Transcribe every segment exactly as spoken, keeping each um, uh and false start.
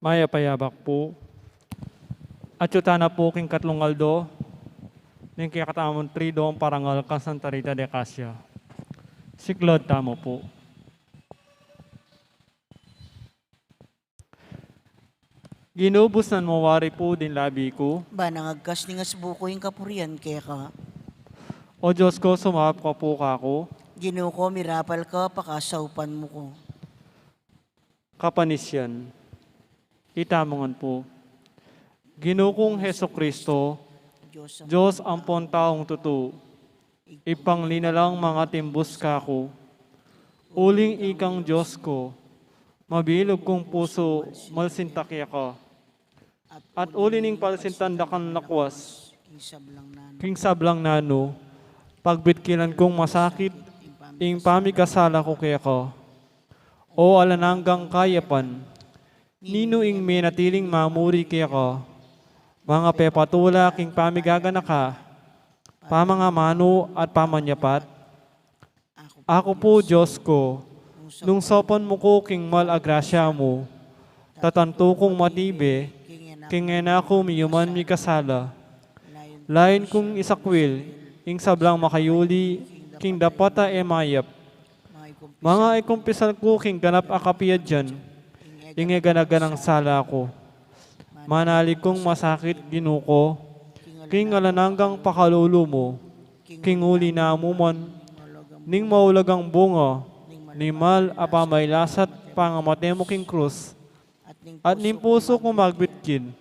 Mayap a yabak pu. Atyu tana pu king katlung aldo ning kekatamung Triduum Parangal kang Santa Rita de Casia. Siklaud tamu pu. Ginu, busnan mu wari pu ding labi ku. Ban agkas ning asbu ku ing kapurian keka. O Dios ku, sumaup ka pu kaku. Ginu ku, mirapal ka, pakasaupan mu ku. Kapanisian. Itamu ngan pu. Ginu kung Jesucristo, Dios ampon taung tutu, ipangli na lang mangatimbus kaku. Uling ikang Dios ku, mabilug kung pusu, malsinta keka. At uli ning palsintan dakang lakwas king sablang nanu, pagbitkilan kung masakit ing pamikasala ku keka. O alang anggang kayapan, ninu ing menatiling mamuri keka, mangapepatula king pamigaganaka, pamangamanu at pamanyapat? Aku pu, Dios ku, nung saupan mu ku king mal a grasya mu, tatantu kung matibe king e na ku miyuman mikasala. Lain kung isakwil ing sablang makayuli king dapat a e mayap. Mangakumpisal ku king ganap a kapiadyan ing e gana-ganang sala ku. Manalig kung masakit, Ginu ku, king alang anggang pakalulu mu, king uli na mu man ning maulagang bunga ning mal a pamailasa't pangamate mu king krus, at ning pusu kung magbitkin.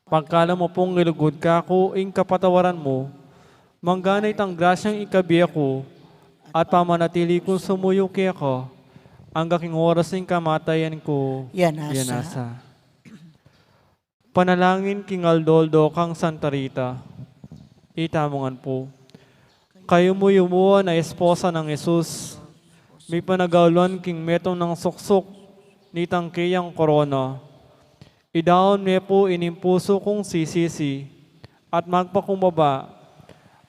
Pagkalub mu pung ilugud kaku ing kapatawaran mu, mangganit ang grasyang ikabie ku at pamanatili kung sumuyu keka angga king oras ning kamatayan ku. Yan asa. Panalangin king aldo-aldo kang Santa Rita. Itamu ngan pu. Kayumu-yumuan a esposa nang Jesus, mipanagaluan king metung nang suksuk nitang keyang korona. Idaun me pu ining pusu kung sisisi at magpakumbaba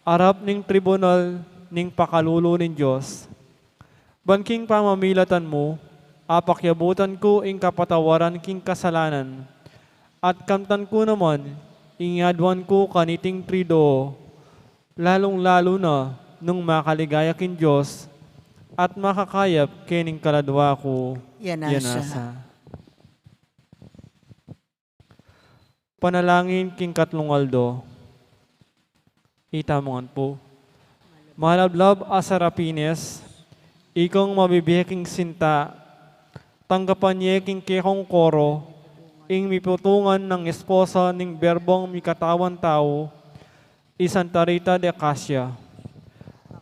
arap ning tribunal ning pakalulu ning Dios. Ban king pamamilatan mu, apakyabutan ku ing kapatawaran king kasalanan, at kamtan ku naman ing aduan ku kaniting Triduo, lalung-lalu na nung makaligaya king Dios at makakayap kening kaladua ku. Yan asa. Panalangin king katlung aldo. Itamu ngan pu. Malablab a Serafines, ikang mabibie king sinta, tanggapan ye king kekong koro ing miputungan nang esposa ning Berbong mikatawan tau, i Santa Rita de Casia.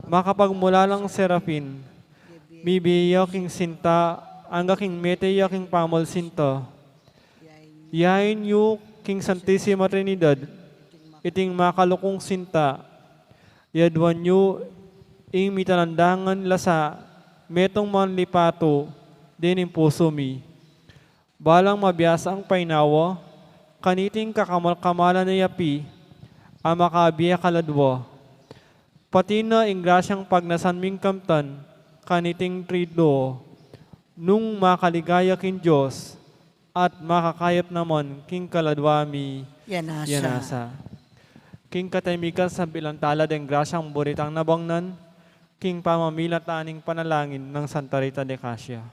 Makapagmulalang Serafin, mibie ya king sinta angga king mete ya king pamalsinta. Yain yu king Santisima Trinidad iting makalukung sinta. Yaduan yu ing mitalandangan la sa metung manlipatu dening pusu mi. Balang mabiasang painawa kaniting kakamal-kamalan a yapi a makabie kaladua. Pati na ing grasyang pagnasan ming kamtan kaniting Triduo, nung makaligaya king Dios at makakayap naman king kaladua mi. Yan asa. Yan asa. King katemikan, sambilan tala deng grasyang buri tang nabangnan king pamamilatan ning panalangin nang Santa Rita de Casia.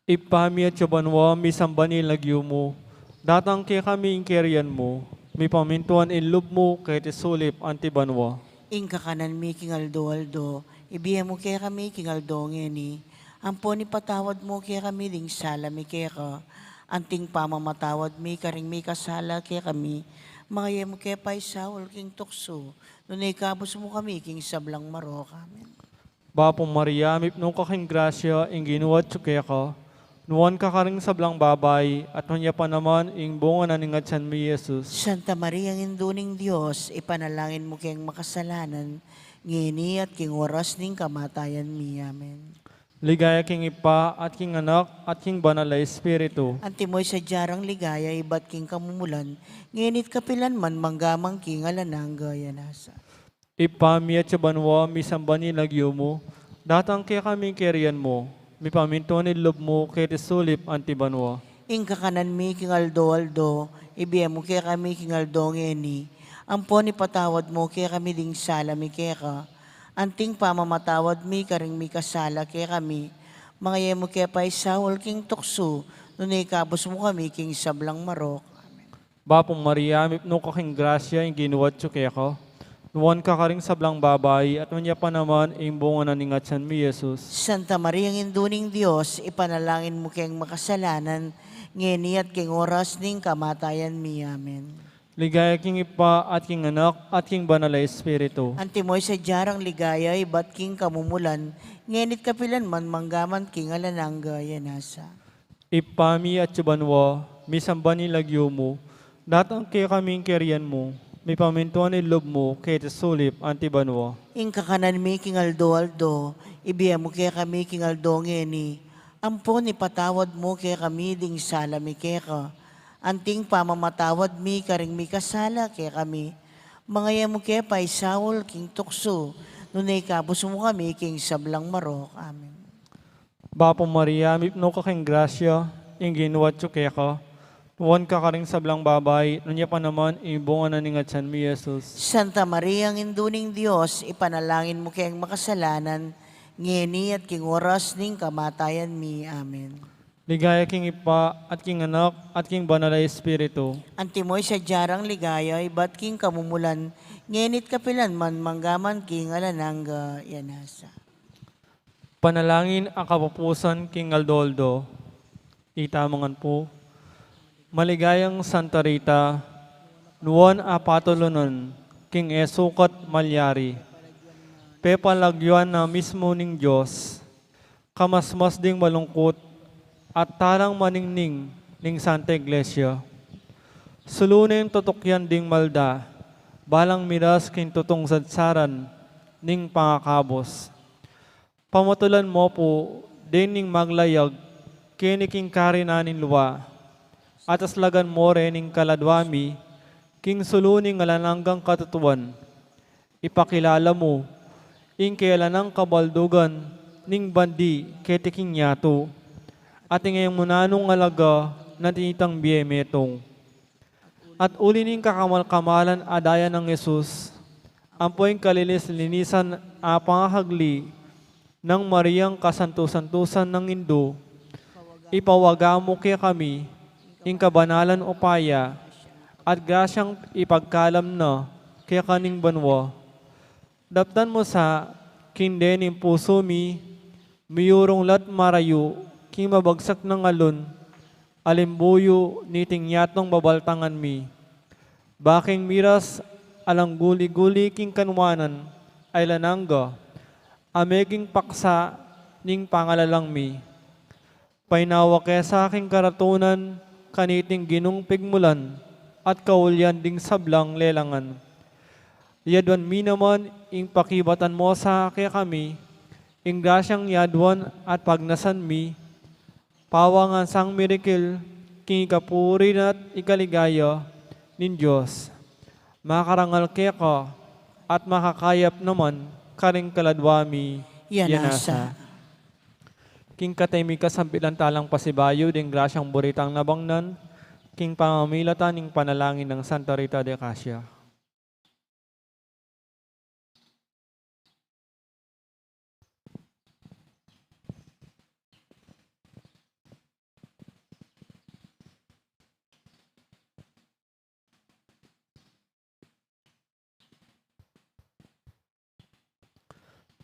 Ibpa mi atsu ka banua, misamban ya ing lagyu mu. Datang kekami ing kayarian mu. Mipamintuan ing lub mu keti sulip anti banua. Ing kakanan mi king aldo-aldo ibie mu kekami king aldo ngeni. Ampon ipatawad mu kekami ding sala mi keka, anting pamamatawad mi karing mikasala kekami. Manga e mu ke paisaul king tuksu, nune ikabus mu kami king sablang marok. Amen. Bapu Maria, mipnu ka king grasya, ing Ginu atsu keka. Nuan ka karing sablang babai, at nuan ya pa naman ing bunga na ning atian mu, i Jesus. Santa Maria, Indu ning Dios, ipanalangin mu keng makasalanan, ngeni at king oras ning kamatayan mi. Amen. Ligaya king Ibpa, at king Anak, at king Banal a Espiritu. Antimo ing sadya rang ligaya, ibat king kamumulan, ngeni at kapilan man, mangga man king alang angga. Amen. Ibpa mi, atsu ka banua, misamban ya ing lagyu mu, datang kekami ing kayarian mu, mipamintuan ing lub mu, keti sulip anti banua. Ing kakanan mi king aldo-aldo, ibie mu kekami king aldo ngeni. Ampon ipatawad mu kekami ding sala mi keka, anti ing pamamatawad mi karing mikasala kekami. Manga e mu ke paisaul king tuksu, nune ikabus mu kami king sablang marok. Amen. Bapu Maria, mipnu ka king grasya, ing Ginu atsu keka. Nuan ka karing sablang babai, at nuan ya pa naman ing bunga na ning atyan mu, i Jesus. Santa Maria, Indu ning Dios, ipanalangin mu keng makasalanan, ngeni at king oras ning kamatayan mi. Amen. Ligaya king Ibpa, at king Anak, at king Banal a Espiritu. Antimo ing sadya rang ligaya, ibat king kamumulan, ngeni at kapilan man, mangga man king alang angga. Amen. Ibpa mi, atsu ka banua, misamban ya ing lagyu mu, datang kekami ing kayarian mu, mipamintuan ing lub mu, keti sulip anti banua. Ing kakanan mi king aldo-aldo, ibie mu kekami king aldo ngeni. Ampon ipatawad mu kekami ding sala mi keka, anti ing pamamatawad mi karing mikasala kekami. Manga e mu ke paisaul king tuksu, nune ikabus mu kami king sablang marok. Amen. Bapu Maria, mipnu ka king grasya, ing Ginu atsu keka. Nuan ka karing sablang babai, nuan ya pa naman ing bunga na ning atyan mu, i Jesus. Santa Maria, Indu ning Dios, ipanalangin mu keng makasalanan, ngeni at king oras ning kamatayan mi. Amen. Ligaya king Ibpa, at king Anak, at king Banal a Espiritu. Antimo ing sadya rang ligaya, ibat king kamumulan, ngeni at kapilan man, mangga man king alang angga. Amen. Panalangin a kapupusan king aldo-aldo. Itamu ngan pu. Maligayang Santa Rita, nuan a patulunan king e sukat malyari, pepalagyuan na mismu ning Dios, kamasmas ding malungkut at talang maningning ning Santa Iglesia. Sulu neng tutukyan ding malda, balang miras king tutung sadsaran ning pangakabus. Pamatulan mo pu dening maglayag keni king karinan ning lua, at aslagan mo re ning kaladua mi king sulu ning alang anggang katutuan. Ipakilala mu ing kekanan kabaldugan ning bandi keti king yatu, at ing e mu nanung alaga na tinitang bie metung. At uli ning kakamal-kamalan a daya nang Jesus, ampo ing kalinis-linisan a pangakagli nang Mariang kasantu-santusan nang Indu, ipawaga mu kekami ing kabanalan upaya at grasyang ipagkalam na keka ning banua. Daptan mu sa king deni ning pusu mi, miyurung lat marayu king mabagsak nang alun, alimbuyu niting yatung babaltangan mi. Bakeng miras alang guli-guli king kanuanan a alang angga, a meging paksa ning pangalalang mi. Painawa ke sa king karatunan kaniting Ginung pigmulan at kaulian ding sablang lelangan. Yaduan mi naman ing pakibatan mu sa kekami ing grasyang yaduan at pagnasan mi, pawangan sang mirikil king ikapuri na at ikaligaya ning Dios. Makarangal keka at makakayap naman karing kaladua mi. Yanasa. King kataya mi kasambilan talang pasibayu ding grasyang buritang nabangnan, king pamamilatan ning panalangin nang Santa Rita de Casia.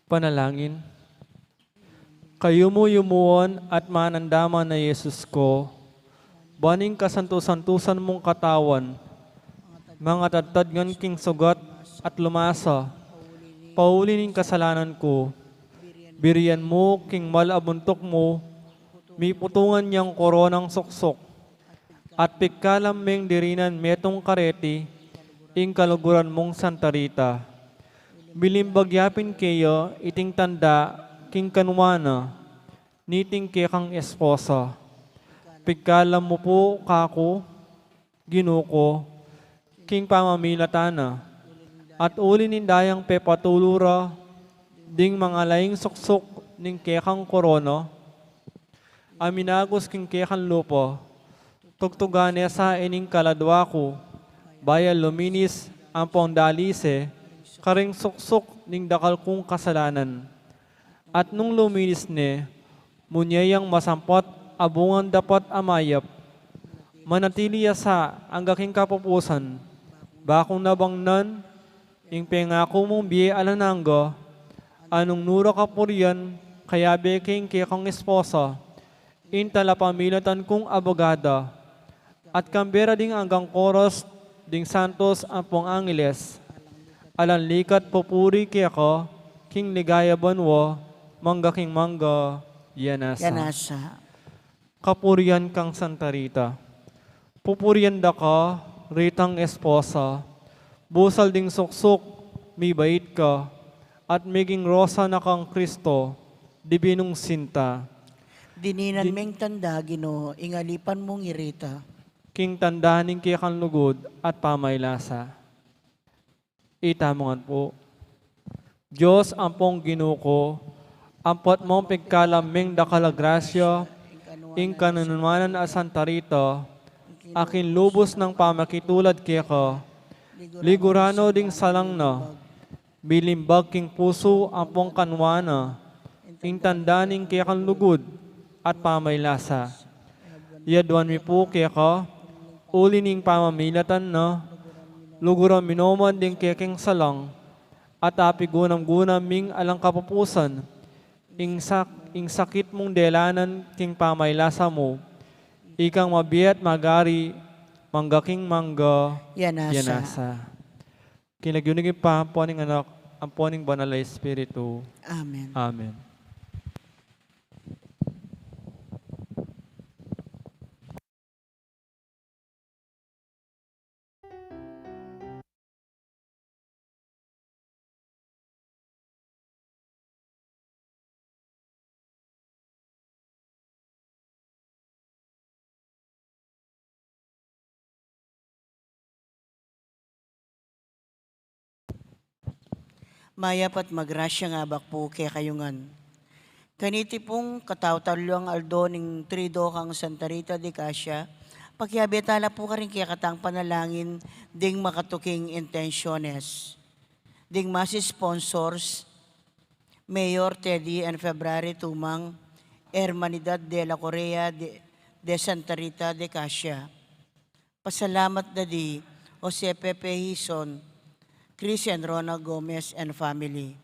Panalangin. Kayumu-yumuan at manandaman a Jesus ko, ban ing kasantu-santusan mung katawan, mangatadtad ngan king sugat at lumasa, pauli ning kasalanan ku, birian mu king mal a buntuk mu, miputungan yang koronang suksuk, at pigkalam meng dirinan metung kareti ing kaluguran mung Santa Rita. Milimbag ya pin keya iting tanda king kanua na, niting kekang esposa. Pigkalam mu pu kaku, Ginu ku, king pamamilatan na, at uli ning dayang pepatulu ra ding mangalaing suksuk ning kekang korona, a minagus king kekang lupa, tugtugan ne sa ining kaladua ku, bayu luminis ampong dalise karing suksuk ning dakal kung kasalanan. At nung luminis ne, munye yang masampat a bungang dapat a mayap. Manatili ya sa angga king kapupusan, bakung nabangnan ing pengaku mung bie alang angga, a nung nu ra kapurian kayabe ke ing kekang esposa, ing talapamilatan kung abogada, at kambe ra ding anggang koros ding santos ampong angeles, alang likat pupuri keka king ligaya banua, mangga king mangga. Ya nasa. Ya nasa. Kapurian kang Santa Rita. Pupurian da ka, Ritang esposa, busal ding suksuk, mibait ka, at meging rosa na kang Kristo, dibinung sinta. Dininan Din- meng tanda, Ginu, ing alipan mung i Rita. King tanda ning kekang lugud at pamaylasa. Itamu ngan pu. Dios ampong Ginu ku, ampat mung pigkalam meng dakal a grasya, ing kanunuanan a Santa Rita, a king lubus nang pamakitulad keka, liguran no ding salang na, milimbag king pusu ampong kanwa na, ing tanda ning kekang lugud at pamaylasa. Yaduan mi pu keka, uli ning pamamilatan na, luguran mi no man ding kekeng salang, at apigunam-gunam ming alang kapupusan, ing sak-, ing sakit mung delanan king pamaylasa mu, ikang mabie at magari, mangga king mangga. Ya nasa. Ya nasa. King lagyu ning Ibpa, ampo ning Anak, ampo ning Banal a Espiritu. Amen. Amen. Mayap at magrasyang abak pu kekayu ngan. Kaniti pung katautalung aldo ning Triduo kang Santa Rita de Cascia, pakiabe tala pu karing kekatang panalangin ding makatuking intensyones. Ding mas sponsors, Mayor Teddy and February Tumang, Hermanidad de la Correa de, de Santa Rita de Cascia. Pasalamat da di Jose Pepe Hizon, Chris and Rona Gomez and family.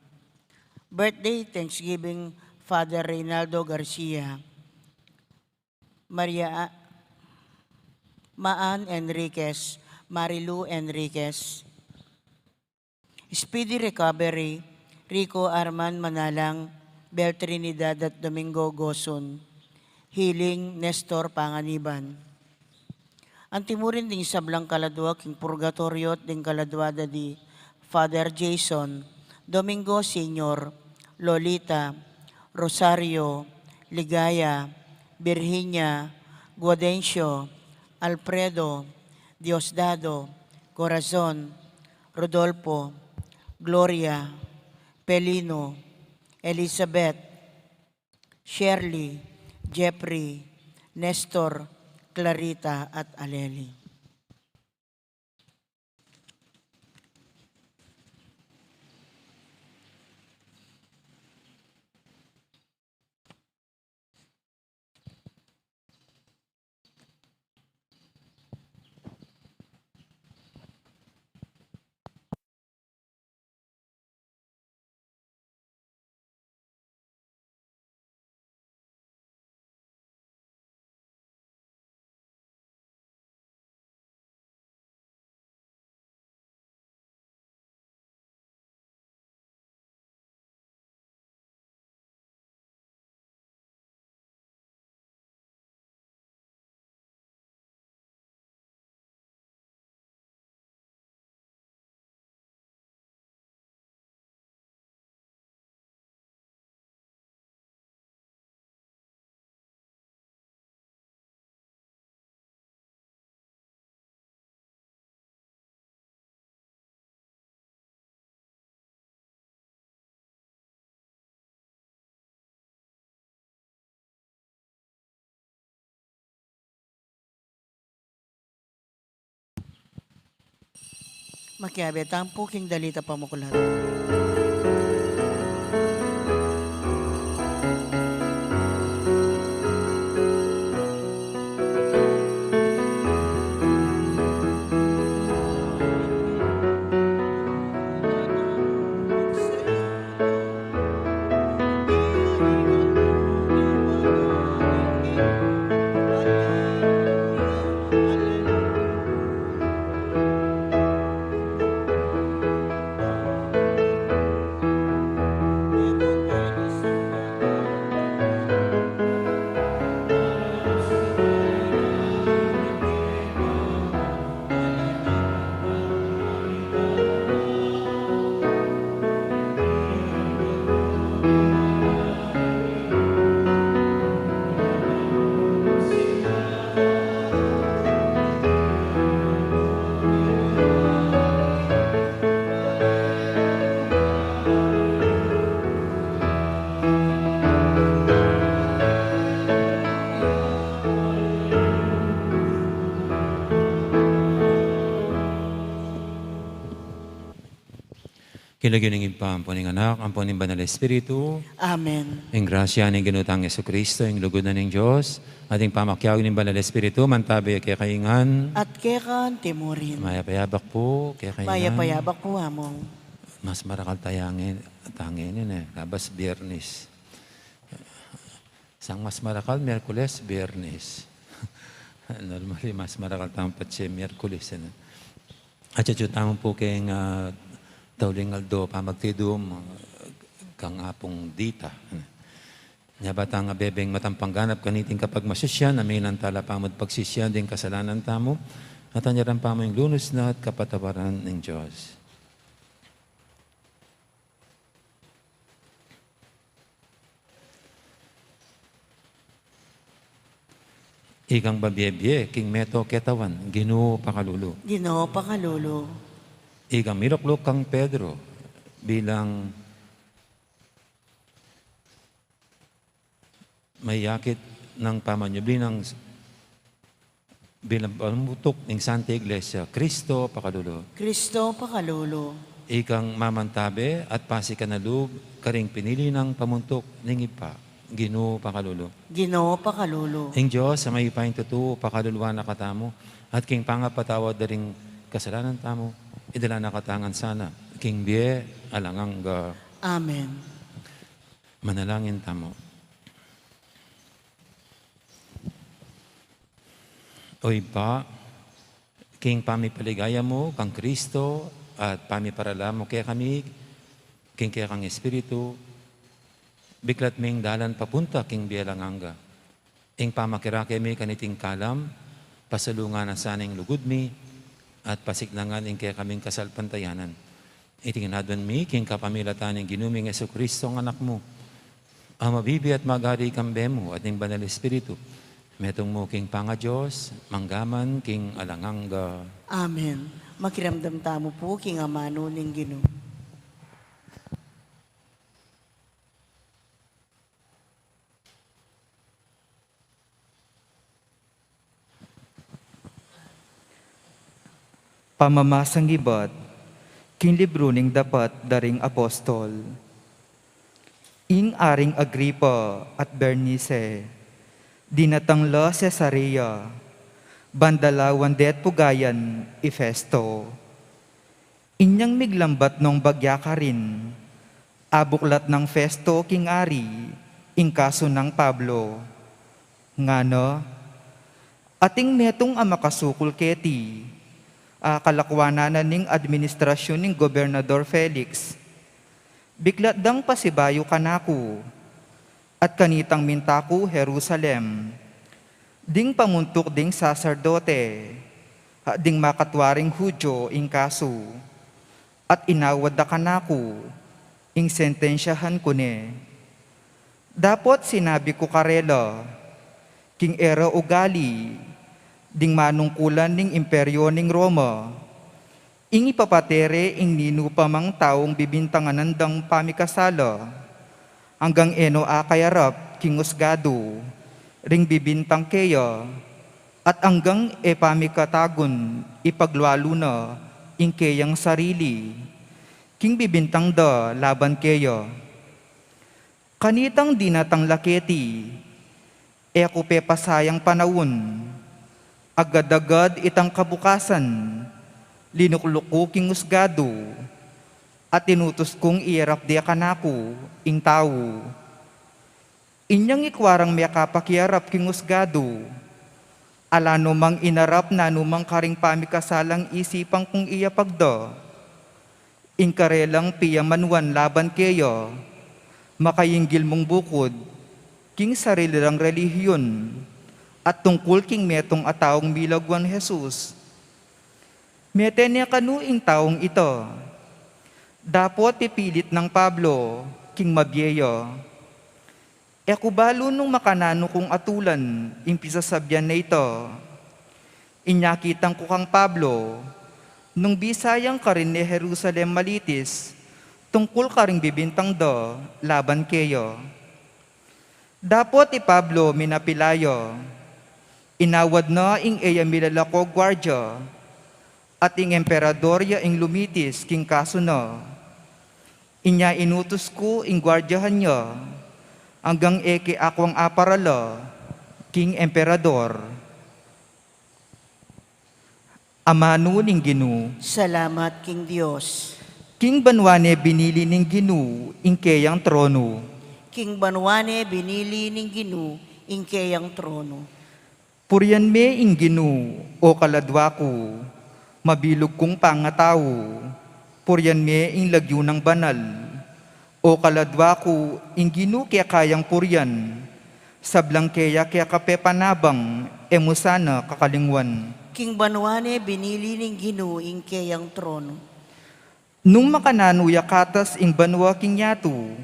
Birthday Thanksgiving, Father Reynaldo Garcia, Maria A-, Maan Enriquez, Marilu Enriquez. Speedy recovery, Rico Arman Manalang, Bel Trinidad at Domingo Gosun. Healing, Nestor Panganiban. Anti mu rin ding sablang kaladua king purgatoryo at ding kaladua da di Father Jason, Domingo Senior, Lolita, Rosario, Ligaya, Virginia, Guadencio, Alfredo, Diosdado, Corazon, Rodolfo, Gloria, Pelino, Elizabeth, Shirley, Jeffrey, Nestor, Clarita, at Aleli. Makiabe tamu pu king Dalita Pamuklat. King lagyu ning Ibpa, ampo ning Anak, ampo ning Banal a Espiritu. Amen. Ing grasya ning Ginu tang Jesucristo, ing lugud na ning Dios, at ing pamakiabe ning Banal a Espiritu, mantabi kekayu ngan. At keka naman murin. Mayap a yabak pu kekayu ngan. Mayap a yabak pu, Among. Mas marakal taya ngeni, taya ngeni, e. Kabang Biernes. Sang mas marakal, Miyerkules, Biernes. Normally, mas marakal tamu patse Miyerkules, e. Atiu tamu pu king, ah, tauling aldo pamagtidum, ah, kang Apung Dita. Nya ba tang abebeng matampang ganap kaniting kapagmasusian, aminan tala pamu at pagsisian ding kasalanan tamu, at anyaran pamu ing lunus na at kapatawaran ning Dios. Ikang babie-bie king meto ketawan, Ginu pakalulu. Ginu pakalulu. Ikang milukluk kang Pedro bilang mayakit nang pamanyubli nang s-, bilang pamutuk ning Santa Iglesia, Kristo pakalulu. Kristo pakalulu. Ikang mamantabe at pasikan a lub karing pinili nang pamuntuk ning Ibpa, Ginu pakalulu. Ginu pakalulu. Ing Dios a mayupaya king tutu pakaluluan na katamu, at king pangapatawad da ring kasalanan tamu, idala na katamu ngan sana king bie alang angga. Amen. Manalangin tamu. O Ibpa, king pamipaligaya mu kang Kristo at pamiparala mu kekami king kekang Espiritu, biklat ming dalan papunta king bie alang angga. Ing pamakirake mi kaniting kalam, pasalungan na sana ing lugud mi, at pasiknangan ing kekaming kasalpantayanan. Iti ngan aduan mi king kapamilatan ning Ginu ming Jesucristo, ing Anak mu, a mabibie at magari kambe mu at ning Banal Espiritu, metung mu king pangaDios, mangga man king alang angga. Amen. Makiramdam tamu pu king amanu ning Ginu. Pamamasang ibat king libru ning Dapat da ring Apostol. Ing Aring Agripa at Bernice, dinatang la Cesarea, ban dalawan det pugayan i Festo. Inyang miglambat nong bagya karin, abuklat nang Festo king ari ing kasu nang Pablo. Ngana, ating metung a makasukul keti, a kalakwanan na ning administrasyun ning Gobernador Felix. Biklat dang pasibayu kanaku, at kanitang minta ku Jerusalem, ding pamuntuk ding saserdote, at ding makatwa ring Judio ing kasu, at inawad da kanaku ing sentensyahan ku ne. Dapot sinabi ku karela, king e ra ugali ding manungkulan ning Imperyo ning Roma, ing ipapate re ing ninu pa mang taung bibintangan dang pamikasala, anggang e no akayarap king usgadu ring bibintang keya, at anggang e pa mikatagun ipaglualu na ing keyang sarili, king bibintang da laban keya. Kanitang dinatang laketi, e ku pepasayang panaun, agad-agad itang kabukasan, linukluk ku king usgadu, at inutus kung iyarap de kanaku ing tau. Inyang ikua rang mekapakiyarap king usgadu, ala no mang inarap nanu mang karing pamikasalang isipan kung iyapag da. Ing karelang piyamanuan laban keya, makainggil mung bukud king sarili rang relihiyon, at tungkul king metung a taung milagwan Jesus. Mete ne kanu ing taung ita. Dapot pipilit nang Pablo king mabie ya. E ku balu nung makananu kung atulan ing pisasabian na ita. Inya kitang ku kang Pablo, nung bisa yang karin ne Jerusalem malitis, tungkul karing bibintang da laban keya. Dapot i Pablo minapilaya, inawad na ing e ya milalako guardia, at ing emperador ya ing lumitis king kasu na. Inya inutus ku ing guardiahan ya, anggang e ke akwang aparala king emperador. Amanu ning Ginu. Salamat king Dios. King banua ne binili ning Ginu ing keyang tronu. King banua ne binili ning Ginu ing keyang tronu. Purian me ing Ginu, o kaladua ku, mabilug kung pangatau, purian me ing lagyu nang banal. O kaladua ku, ing Ginu kekayang purian, sablang keya kekapepanabang, e mu sana kakalingwan. King banua ne binili ning Ginu ing keyang tronu. Nung makananu ya katas ing banua king yatu,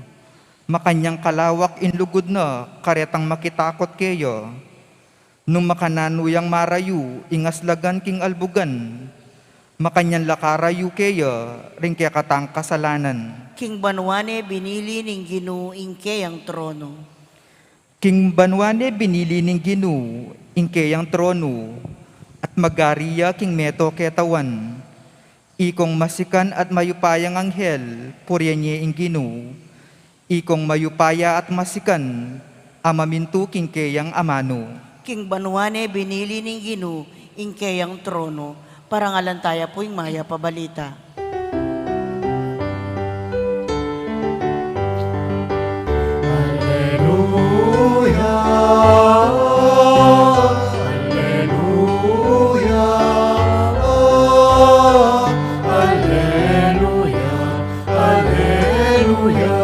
makanyang kalawak ing lugud na karetang makitakut keya. Nung makananu yang marayu ing aslagan king albugan, makanyan la karayu keya ring kekatang kasalanan. King banua ne binili ning Ginu ing keyang tronu. King banua ne binili ning Ginu ing keyang tronu, at magari ya king meto ketawan. Ikong masikan at mayupayang anghel, purian ye ing Ginu. Ikong mayupaya at masikan a mamintu king keyang amanu. King banua ne binili ning Ginu ing keyang tronu. Parangalan taya pu ing mayap a balita. Alleluia, alleluia, alleluia, alleluia,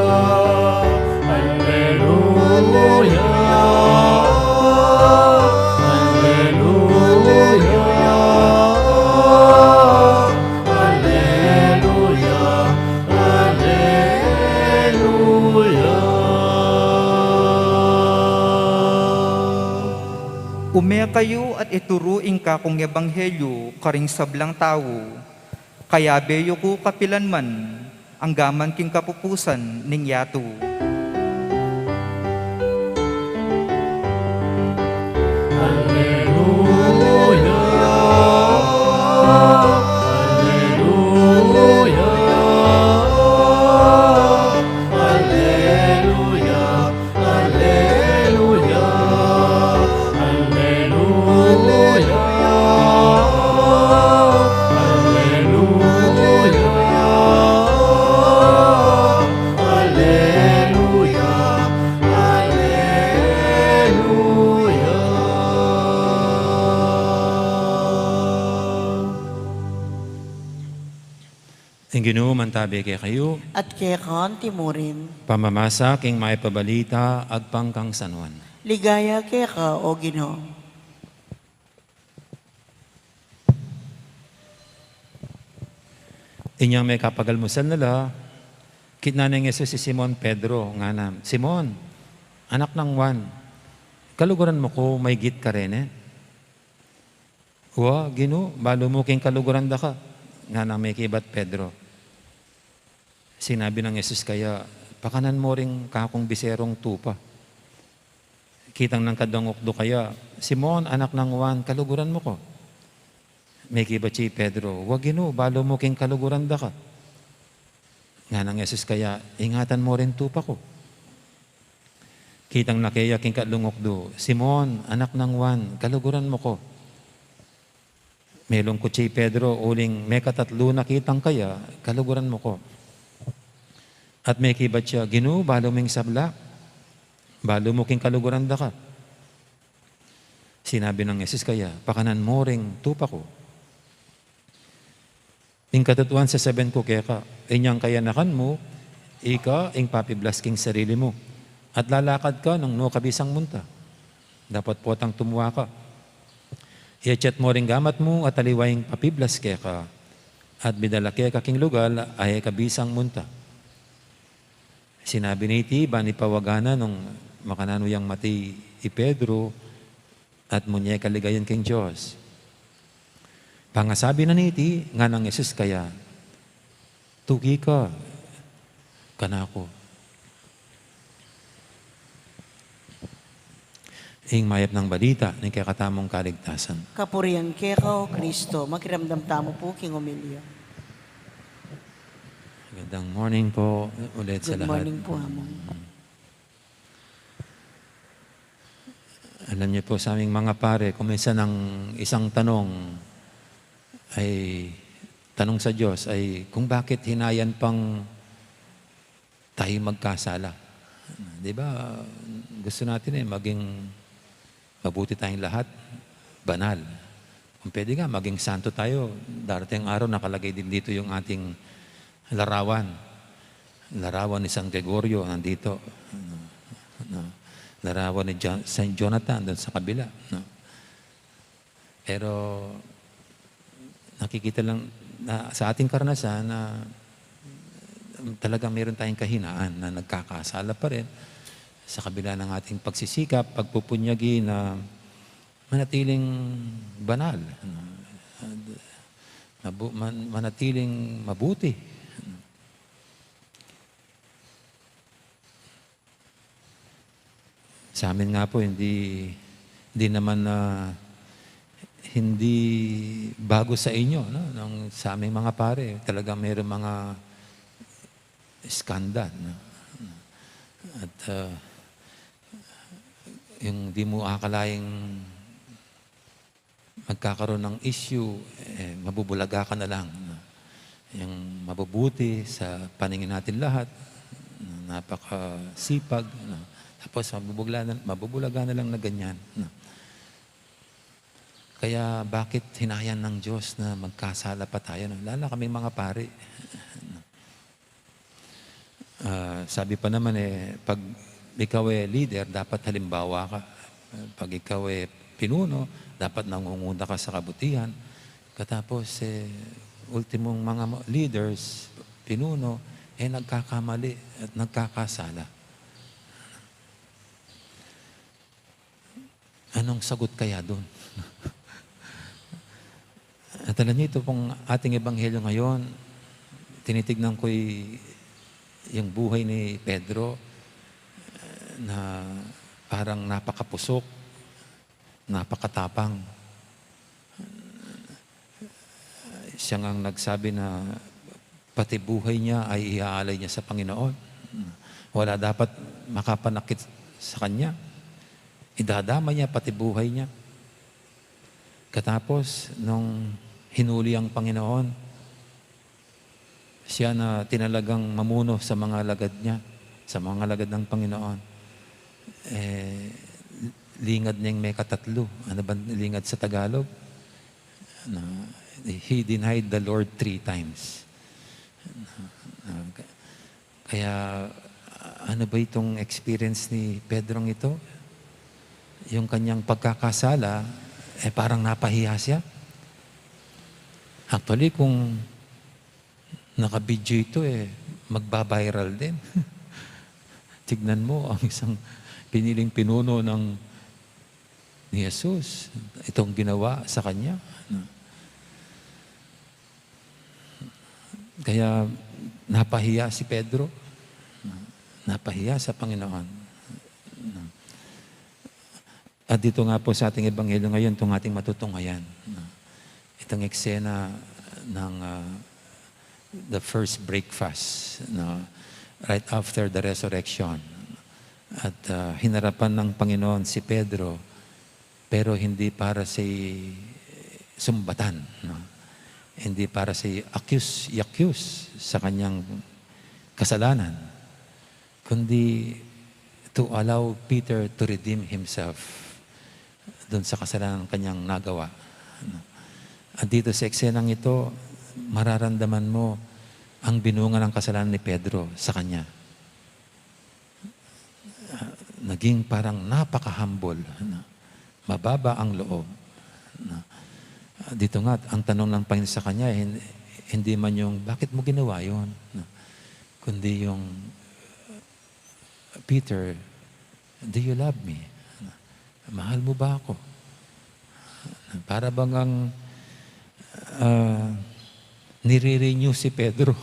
alleluia, alleluia, alleluia, alleluia. Ume kayu at ituru ing kakung ebanghelyu karing sablang tau. Kayabe yu ku kapilan man, anggaman king kapupusan ning yatu. Alleluia, alleluia, alleluia. Alleluia, alleluia, alleluia, alleluia, alleluia. Ing Ginu mantabi kekayu. At keka anti murin. Pamamasa king mayap a balita agpang kang San Juan. Ligaya keka, O Ginu. Inyang mekapagalmusal na la, kitnan nang Jesus i Simon Pedro, ngana, "Simon, anak nang Juan, kaluguran mu ku maygit karene?" "Wa, Ginu, balu mu king kaluguran da ka," nganang mekibat Pedro. Sinabi nang Jesus kaya, "Pakanan mu ring kakung biserung tupa." Kitang nang kadwang ukdu kaya, "Simon, anak nang Juan, kaluguran mu ku?" Mekibat ya i Pedro, "Wa, Ginu, balu mu king kaluguran da ka." Ngana nang Jesus kaya, "Ingatan mu ring tupa ku." Kitang na keya king katlung ukdu, "Simon, anak nang Juan, kaluguran mu ku?" Melungkut ya i Pedro, uling mekatatlu na kitang kaya, "Kaluguran mu ku?" At mekibat ya, "Ginu, balu mu ing sabla? Balu mu king kaluguran da ka?" Sinabi nang Jesus kaya, "Pakanan mu ring tupa ku. Ing katutuan sasabian ku keka, inyang kayanakan mu, ika ing papiblas king sarili mu, at lalakad ka nung nu ka bisang munta. Dapot potang tumua ka. Iatyat mu ring gamat mu at aliwa ing papiblas keka, at midala keka king lugal a e ka bisang munta." Sinabi niti, ban ipawagana nung makananu yang mati i Pedro, at munye kaligayan king Dios. Pangasabi na niti, ngana nang Jesus kaya, "Tuki ka kanaku." Ing mayap nang balita ning kekatamung kaligtasan. Kapurian keka, O Kristo. Makiramdam tamu pu king homilya. Magandang morning po ulit sa lahat. Good morning po, Among. Alam niyo po, sa aming mga pare, kung minsan ang isang tanong ay, tanong sa Diyos ay kung bakit hinayan pang tayo magkasala. Di ba, gusto natin eh, maging mabuti tayong lahat, banal. Kung pwede nga, maging santo tayo. Darating araw, nakalagay din dito yung ating larawan. Larawan ni San Gregorio, nandito. Ano, ano, larawan ni Jon-, Saint Jonathan, doon sa kabila. No? Pero nakikita lang na sa ating karanasan na talagang meron tayong kahinaan na nagkakasala pa rin sa kabila ng ating pagsisikap, pagpupunyagi na manatiling banal, ano, mabu-, man-, manatiling mabuti. Sa amin nga po, hindi, hindi naman, ah, hindi bago sa inyo, no? Nung sa aming mga pare, talagang mayroong mga iskandal, no? At, ah, yung di mo akalaing magkakaroon ng issue, eh, mabubulaga ka na lang, no? Yung mabubuti sa paningin natin lahat, napakasipag, no? Tapos mabubugla na, mabubulaga na lang na ganyan, no? Kaya bakit hinayan ng Diyos na magkasala pa tayo, no? Lalo na kaming mga pari, no? Ah, sabi pa naman eh, pag ikaw eh leader, dapat halimbawa ka. Pag ikaw eh pinuno, dapat nangunguna ka sa kabutihan. Katapos eh, ultimong mga mo-, leaders, pinuno, eh nagkakamali at nagkakasala. Anong sagot kaya dun? At alam niyo, ito pong ating ebanghelyo ngayon, tinitignan ko y-, yung buhay ni Pedro, eh, na parang napakapusok, napakatapang. Siya ngang nagsabi na pati buhay niya ay iaalay niya sa Panginoon. Wala dapat makapanakit sa kanya. Idadamay niya pati buhay niya. Katapos, nung hinuli ang Panginoon, siya na tinalagang mamuno sa mga lagad niya, sa mga lagad ng Panginoon. Eh, lingad niya yung mekatatlo. Ano ba lingad sa Tagalog? Na, he denied the Lord three times. Na, kaya, ano ba itong experience ni Pedrong ito? Yung kanyang pagkakasala, eh, parang napahiya siya. Actually, kung naka-video ito, eh, magba-viral din. Tignan mo, ang isang piniling pinuno ng, ni Jesus, itong ginawa sa kanya. Kaya napahiya si Pedro. Napahiya sa Panginoon. At dito nga po sa ating ebanghelyo ngayon, itong ating matutunghayan. Itong eksena ng, ah, the first breakfast, no? Right after the resurrection. At, ah, hinarapan ng Panginoon si Pedro, pero hindi para sa sumbatan, no? Hindi para sa accuse, i-accuse sa kanyang kasalanan, kundi to allow Peter to redeem himself dun sa kasalanan kanyang nagawa. At dito sa eksenang ito, mararamdaman mo ang binunga ng kasalanan ni Pedro sa kanya. Naging parang napaka-humble, no? Mababa ang loob, no? Dito nga, ang tanong ng Panginoon sa kanya, hin-, hindi man yung, "Bakit mo ginawa yun?" No? Kundi yung, "Peter, do you love me?" Mahal mo ba ako? Para bang ang, ah, nire-renew si Pedro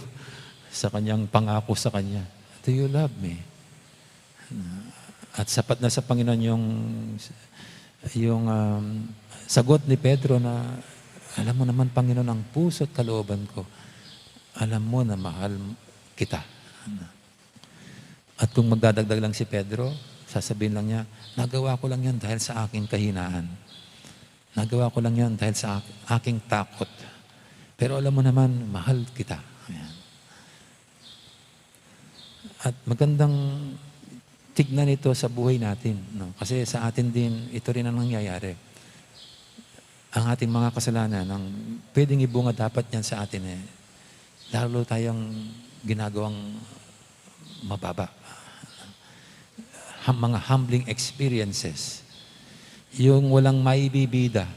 sa kanyang pangako sa kanya, "Do you love me?" At sapat na sa Panginoon yung, yung, um, sagot ni Pedro na, "Alam mo naman, Panginoon, ang puso at kalooban ko. Alam mo na mahal kita." At kung magdadagdag lang si Pedro, sasabihin lang niya, "Nagawa ko lang yan dahil sa aking kahinaan. Nagawa ko lang yan dahil sa ak-, aking takot. Pero alam mo naman, mahal kita." Ayan. At magandang tignan ito sa buhay natin, no? Kasi sa atin din, ito rin ang nangyayari. Ang ating mga kasalanan, ang pwedeng ibunga dapat niyan sa atin, eh, lalo tayong ginagawang mababa. Ham-, mga humbling experiences. Yung walang maibibida,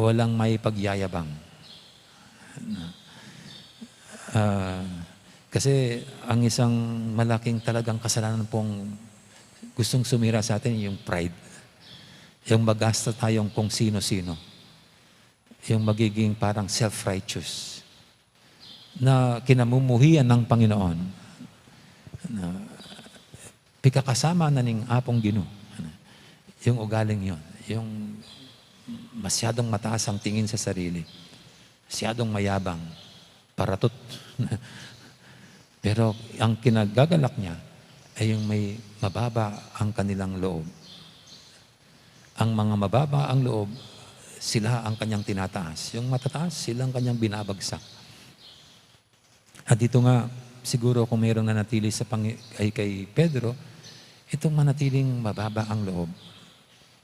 walang maipagyayabang. Ah, kasi ang isang malaking talagang kasalanan pong gustong sumira sa atin, yung pride. Yung magasta tayong kung sino-sino. Yung magiging parang self-righteous na kinamumuhian ng Panginoon. Na pikakasama na ning Apung Ginu. Yung ugaling yun. Yung masyadong mataas ang tingin sa sarili. Masyadong mayabang. Paratut. Pero ang kinagagalak niya ay yung may mababa ang kanilang loob. Ang mga mababa ang loob, sila ang kanyang tinataas. Yung matataas, sila ang kanyang binabagsak. At dito nga, siguro kung mayroong nanatili sa Pang-, ay kay Pedro, itong manatiling mababa ang loob.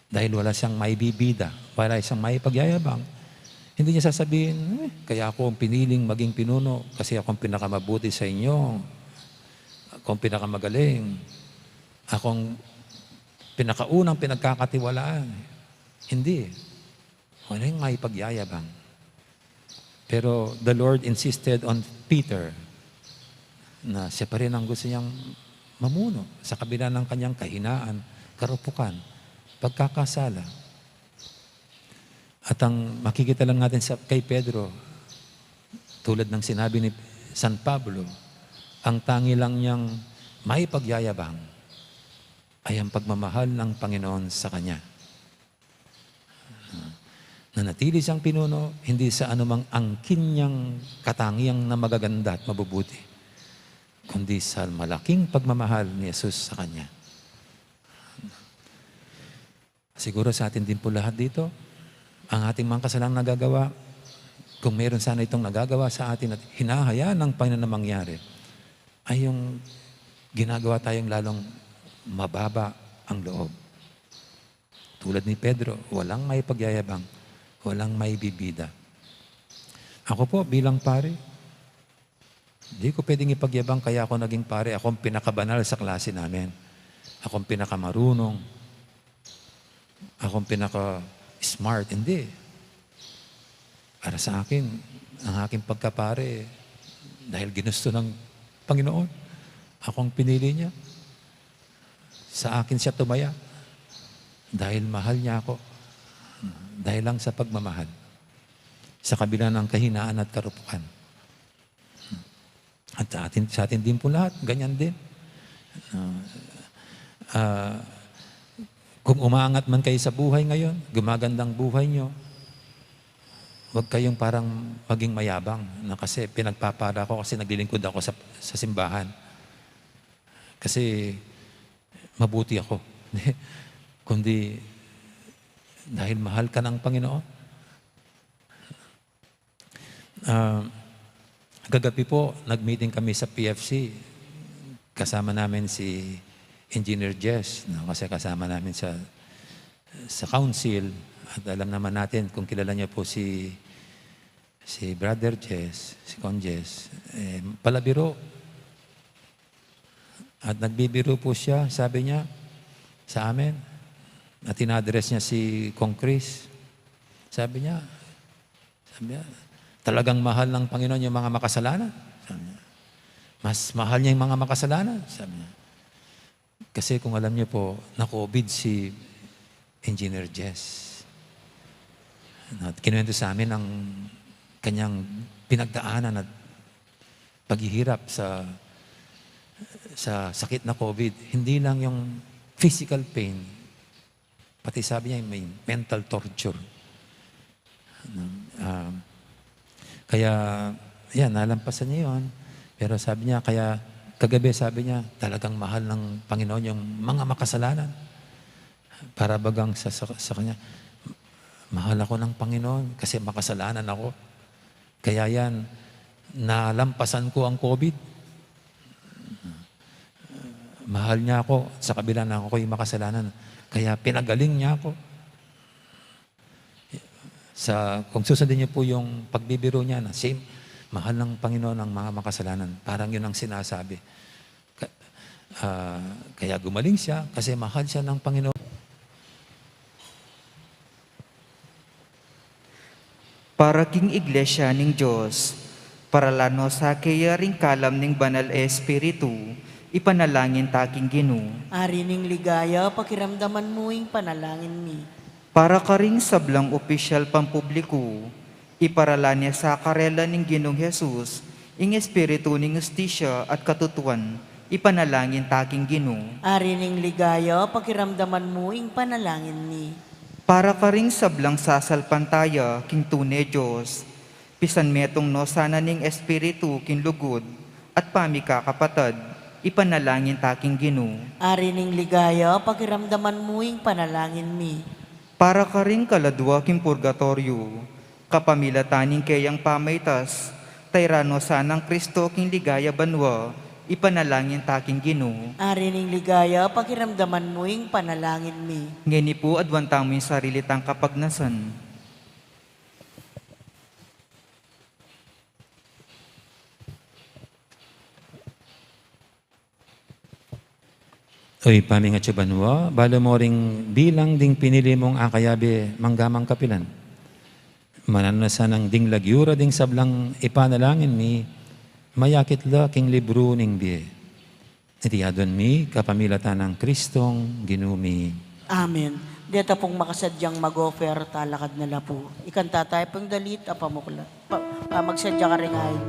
Dahil wala siyang maibibida, wala siyang maipagyayabang. Hindi niya sasabihin, "Eh, kaya ako ang piniling maging pinuno kasi ako ang pinakamabuti sa inyo. Ako ang pinakamagaling. Ako ang pinakaunang pinagkakatiwalaan." Hindi. Wala yung maipagyayabang. Pero the Lord insisted on Peter na siya pa rin ang gusto niyang mamuno sa kabila ng kanyang kahinaan, karupukan, pagkakasala. At ang makikita lang natin sa, kay Pedro, tulad ng sinabi ni San Pablo, ang tangi lang niyang maipagyayabang ay ang pagmamahal ng Panginoon sa kanya. Nanatili siyang pinuno, hindi sa anumang angkin niyang katangiang na magaganda at mabubuti, kundi sa malaking pagmamahal ni Jesus sa kanya. Siguro sa atin din po lahat dito, ang ating mga kasalang nagagawa, kung meron sana itong nagagawa sa atin at hinahayaan ng Panginoon na mangyari, ay yung ginagawa tayong lalong mababa ang loob. Tulad ni Pedro, walang maipagyayabang, walang maibibida. Ako po, bilang pare, di ko pwedeng ipagyabang kaya ako naging pare. Ako ang pinakabanal sa klase namin. Ako ang pinakamarunong. Ako ang pinaka-smart. Hindi. Para sa akin, ang aking pagkapare, dahil ginusto ng Panginoon, ako ang pinili niya. Sa akin siya tumaya dahil mahal niya ako. Dahil lang sa pagmamahal. Sa kabila ng kahinaan at karupukan. At sa atin, sa atin din po lahat, ganyan din. Ah, ah, kung umaangat man kayo sa buhay ngayon, gumagandang buhay nyo, wag kayong parang maging mayabang na kasi pinagpapala ko kasi naglilingkod ako sa, sa simbahan. Kasi mabuti ako. Kundi dahil mahal ka ng Panginoon. Ah, kagabi po, nag-meeting kami sa P F C. Kasama namin si Engineer Jess, no? Kasi kasama namin sa, sa council. At alam naman natin kung kilala niyo po si, si Brother Jess, si Con Jess. Eh, palabiro. At nagbibiro po siya, sabi niya sa amin, at in-address niya si Kong Chris. Sabi niya, sabi niya, "Talagang mahal ng Panginoon yung mga makasalanan." Sabi niya, "Mas mahal niya yung mga makasalanan," sabi niya. Kasi kung alam niyo po, na-COVID si Engineer Jess. At kinuwento sa amin ang kanyang pinagdaanan at paghihirap sa, sa sakit na COVID. Hindi lang yung physical pain, pati sabi niya may mental torture. Ano, ah, kaya, yan, nalampasan niya yun. Pero sabi niya, kaya kagabi sabi niya, talagang mahal ng Panginoon yung mga makasalanan. Para bagang sa, sa, sa kanya, "Mahal ako ng Panginoon kasi makasalanan ako. Kaya yan, nalampasan ko ang COVID. Mahal niya ako sa kabila na ako'y makasalanan. Kaya pinagaling niya ako." Sa, kung susundin niyo po yung pagbibiro niya, na same, mahal ng Panginoon ang mga makasalanan. Parang yun ang sinasabi. Ka-, ah, kaya gumaling siya kasi mahal siya ng Panginoon. Para king Iglesia ning Dios, paralan no sa keya ring kalam ning Banal Espiritu, ipanalangin ta king Ginu. Ari ning ligaya, pakiramdaman mu ing panalangin mi. Para karing sablang opisyal pampubliku, iparalan ya sa karela ning Ginung Jesus, ing espiritu ning hustisya at katutuan, ipanalangin ta king Ginu. Ari ning ligaya, pakiramdaman mu ing panalangin mi. Para karing sablang sasalpantaya king tune Dios, pisanmetung no sana ning espiritu king lugud at pamikakapatad, ipanalangin ta king Ginu. Ari ning ligaya, pakiramdaman mu ing panalangin mi. Para karing kaladua king purgatoryu, kapamilatan ning keyang pamaitas, tairan no sanang Kristo king ligaya banua, ipanalangin ta king Ginu. Ari ning ligaya, pakiramdaman mu ing panalangin mi. Ngeni pu, aduan tamu ing sarili tang kapagnasan. O Ibpa mi atsu banua, balu mu ring bilang ding pinili mung akayabe mangga mang kapilan. Mananu na sanang ding lagyu ra ding sablang ipanalangin mi, mayakit la king libru ning bie. Iti aduan mi kapamilatan nang Kristong Ginu mi. Amen. Deta pung makasadyang mag-offer, talakad na la pu. Ikanta tayu pung dalit a pamuklat. Pa, pa, magsadya karing ain.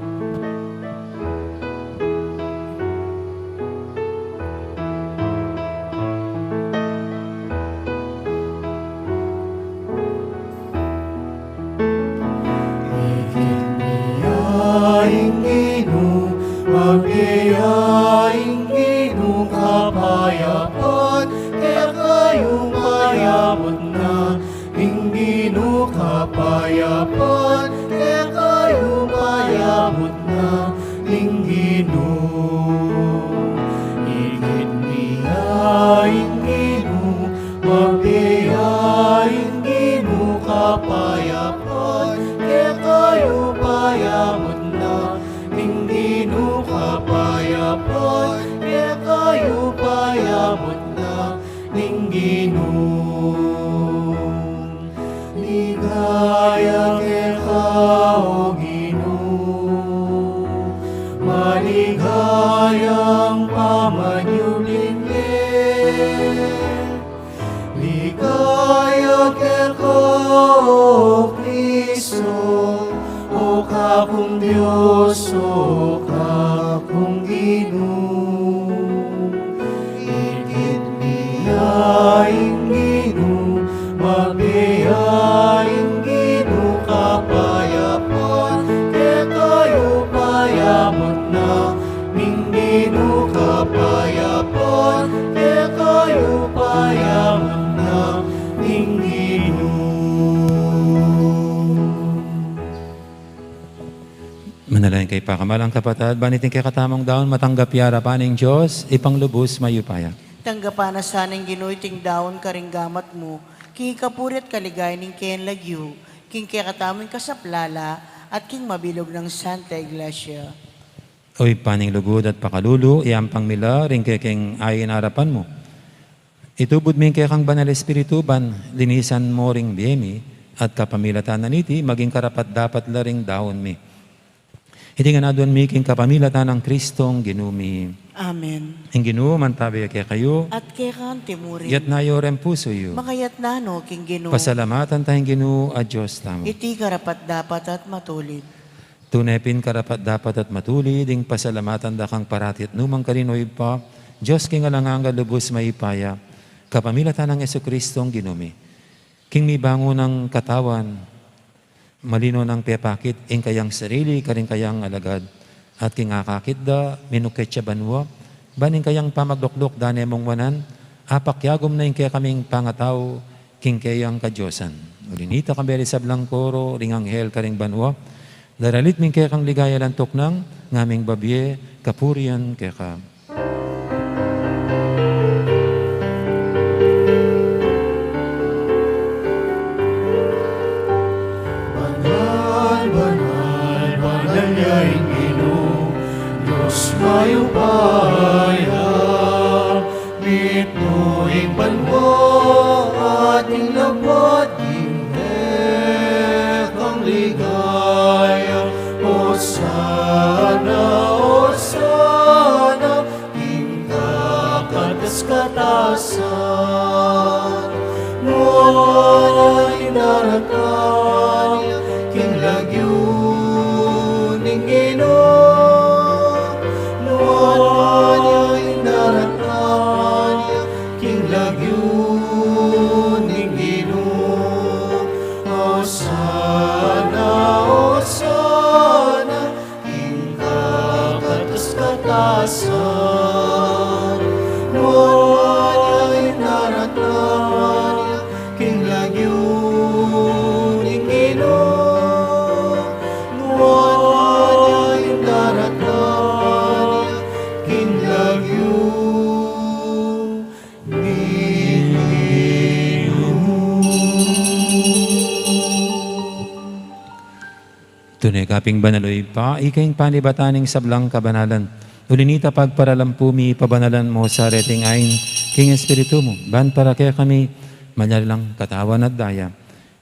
Ikit mi ya ing Ginu, mabie ya ing Ginu, kapayapan kekayu payabut na. Ing Ginu kapayapan kekayu payabut na. Ing Ginu, ikit mi ya ing Ginu, mabie ya ing Ginu, kapayapan kekayu payabut na. Ing Ginu kapayapan kekayu payabut na. Ing Ginu. Ligaya keka, o Ginu, maligayang pamanyubling bie. Ligaya keka, o Kristo, o kakung Dios, o kakung Ginu. Ikit mi ya ing Ginu, mabie ya ing Ginu, kapay Pakamalan kapatad, ban iting kekatamung daun matanggap ya arapan ning Dios, Ibpang lubus mayupaya. Tanggapan na sana ning Ginu iting daun karing gamat mu, king kapurian at kaligayan ning keyang lagyu, king kekatamung kasaplalan, at king mabilug nang Santa Iglesia. O Ibpa ning lugud at pakalulu, iyampang mi la ring kekeng ain arapan mu. Itubud mi ing kekang Banal Espiritu ban linisan mu ring bie mi, at kapamilatan na niti maging karapat-dapat la ring daun mi. Iti ngan aduan mi king kapamilatan nang Kristong Ginu mi. Amen. Ing Ginu mantabe ya kekayu. At keka mu rin. Itas yu ring pusu yu. Makaitas no king Ginu. Pasalamatan taya ing Ginu a Dios tamu. Iti karapat-dapat at matulid. Tune pin karapat-dapat at matulid ing pasalamatan da kang parati at nukarin man, O Ibpa, Dios king alang angga lubus mayupaya, kapamilatan nang Jesukristong Ginu mi. King mibangun nang katawan, malino nang pepakit ing kayang sarili karing kayang alagad, at king akakit da, minukit ya banua, ban ing kayang pamaglukluk da ne mung wanan, apakyagum na ing kekaming pangatau king keyang kadiosan. Uli nita, kayabe ring sablang koro ring anghel karing banua, daralit mi ing kekang ligaya alang tuknang, ngaming babie kapurian keka. Banal, banal, banal ya ing Ginu, Dios mayupaya. Mitmu ing banua at ing labuad king kekang ligaya. Osana, Osana king kakatas-katasan. Nuan ya ing daratang king lagyu ning Ginu. Nuan ya ing daratang king lagyu ning Ginu. Osana, Osana king kakatas-katasan. Nuan ya ing daratang king lagyu ning Ginu. Nuan ya ing daratang king lagyu ning Ginu. Tune ka pin banal, O Ibpa, ika ing panibatan ning sablang kabanalan. Uli nita, pagparalampu mi, pabanalan mu sa reting ain king Espiritu mu, ban para kekami malyari lang katawan at daya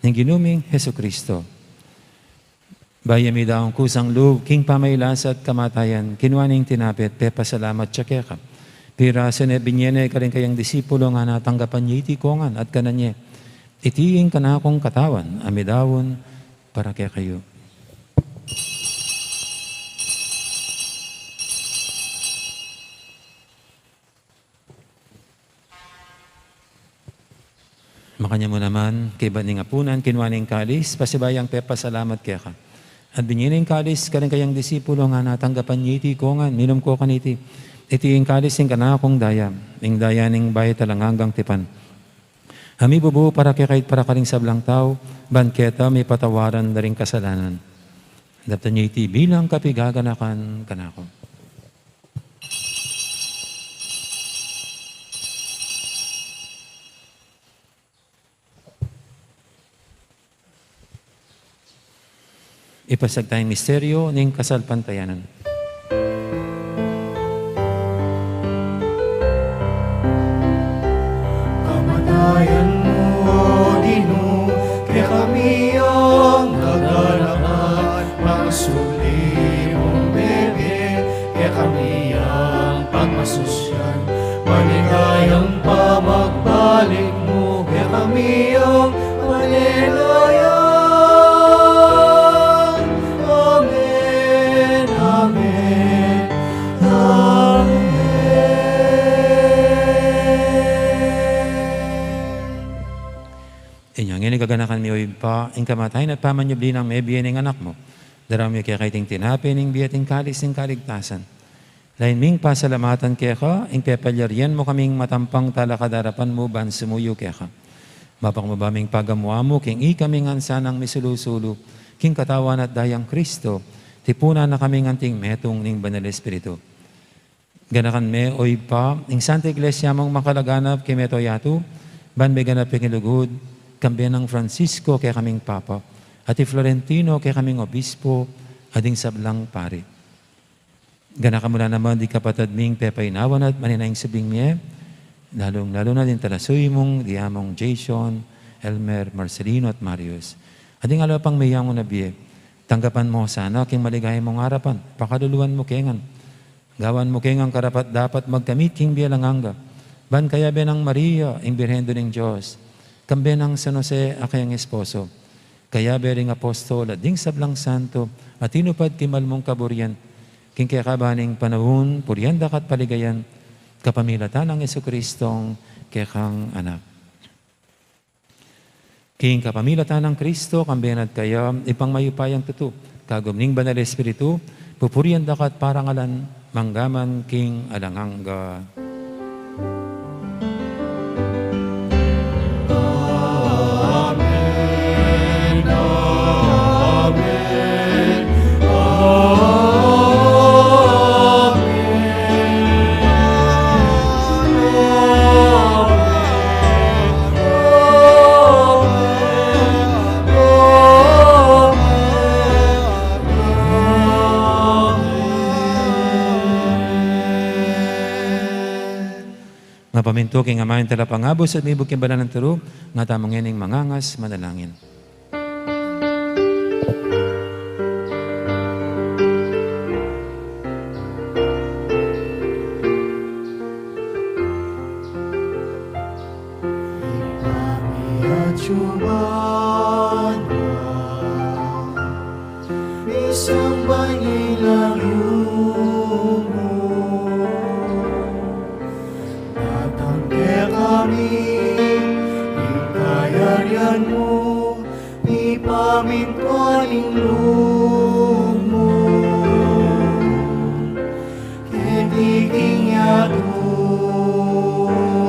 ning Ginu ming Jesucristo. Bayu mi daun kusang lub king pamailas at kamatayan, kinua ne ing tinape at pepasalamat ya keka. Pirasu ne, binie ne karing kayang disipulo, ngana, tanggapan ye iti kongan at kanan ye. Iti ing kanakung katawan a midaun para kekayu. Makanyan mu naman, kaybat ning apunan, kinua ne ing kalis, pasibayu yang pepasalamat keka. At binie ne ing kalis karing kayang disipulo, ngana, tanggapan ye iti kongan, minum ko kaniti. Iti ing kalis ning kanakung daya, ing daya ning bayu at alang anggang tipan, a mibubu para kekayu at para karing sablang tau, ban keta mipatawaran da ring kasalanan. Daptan ye iti bilang kapaganakan kanaku. Ipasiag taya ing misteryu ning kasalpantayanan. Kamatayan mu, O Ginu, kekami yang gaganakan, pangasubli mung mebie, kekami yang pagmasusyan, maligayang pamagbalik mu, kekami yang maligayan. Amen, amen, amen. Inya ngeni, gaganakan mi, O Ibpa, ing kamatayan at pamanyubli nang mebie ning Anak mu. Daraun mi keka iting tinape ning bie at ing kalis ning kaligtasan. Lain ming pasalamatan keka ing pepalyarian mu kaming matampang talakad king arapan mu ban sumuyu keka. Mapakumbaba ming pagamu-amu king ikami ngan sanang misulu-sulu king katawan at dayang Kristo, Tipunan na kaming anting metung ning Banal Espiritu. Ganakan me, o Ibpa, ing Santa Iglesia mung makalaganap king mabilug a yatu, ban meganap ya king lugud, kambe nang Francisco kekaming Papa, at i Florentino kekaming Obispo, at ding sablang pari. Ganakan mu la naman ding kapatad ming pepainawan at manenaya king subling mie, lalung-lalu na ding talasuyu mung, ding among Jason, Elmer, Marcelino, at Marius. At ding aliwa pang meyangu na bie, tanggapan mu sana king maligaya mung arapan, pakaluluan mu kami ngan. Gawan mu kaming karapat-dapat magkamit king bie alang angga. Ban kayabe nang Maria, ing Birhen Indu ning Dios, kambe nang San Jose a kayang esposo, kayabe ring apostol at ding sablang santo a tinupad king mal mung kaburian, king kekaban ning panaun, purian da ka at paligayan, kapamilatan nang Jesucristong kekang Anak. King kapamilatan nang Kristo, kambe na at kaya, Ibpang mayupayang tutu, kagum ning Banal Espiritu, pupurian da ka at parangalan, mangga man king alang angga. Amen. Amen. Amen. Nga pamintu king amanung talapangabus at mibug king banal nang turu, nga tamu ngening mangangas manalangin. Ipamiatsu mu na, isang banil a lugud, datang kekami ing kayarian mu, mipamintuan ing lugud mu keti king yatu